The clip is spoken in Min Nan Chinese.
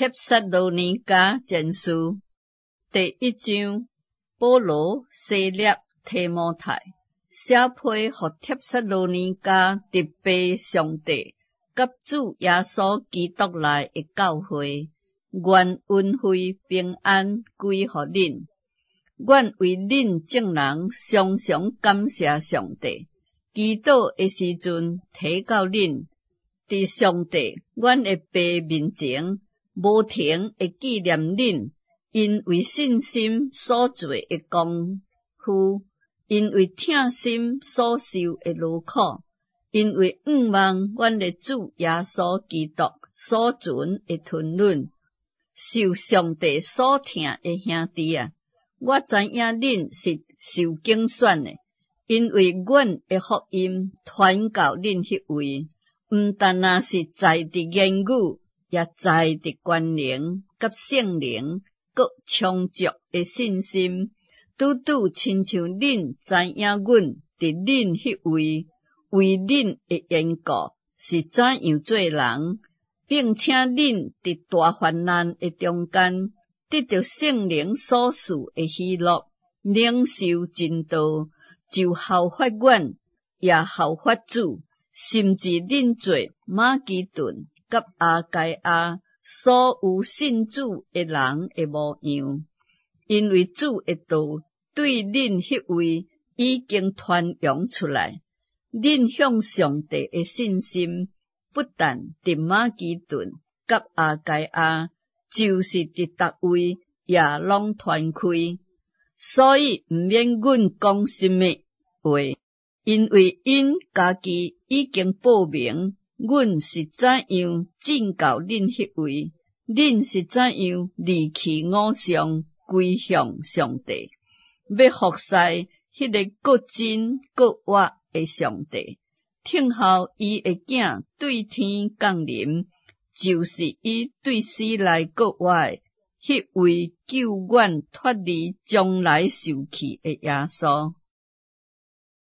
帖撒羅尼迦前書第一章，保羅、西勒、提摩太寫批予帖撒羅尼迦佇父上帝佮主耶穌基督內的教會，願恩惠平安歸予恁。阮為恁眾人常常感謝上帝，祈禱的時陣提到恁，佇上帝阮的父面前，無停會紀念恁，𪜶為信心所做的功夫，𪜶為疼心所受的勞苦，𪜶為向望阮的主耶穌基督所存的吞忍，受上帝所疼的兄弟啊！我知影恁是受揀選的，因為阮的福音傳到恁彼位，毋但若是在佇言語，也在佇權能佮聖靈，閣充足的信心，拄拄親像恁知影阮佇恁彼位為恁的緣故是怎樣做人，並且恁佇大患難的中間，得著聖靈所賜的喜樂，領受真道，就效法阮，也效法主，甚至恁做馬其頓佮亞該亞所有信主的人的模樣，因為主的道對恁彼位已經傳揚出來，恁向上帝的信心，不但佇馬其頓佮亞該亞，就是佇逐位也攏傳開，所以毋免阮講啥物話，因為𪜶家己已經報明，阮是怎樣進到恁彼位，恁是怎樣離棄偶像，歸向上帝，欲服侍彼个閣真閣活的上帝，聽候伊的囝對天降臨。就是伊對死內閣活的彼位救阮脫離將來受氣的耶穌。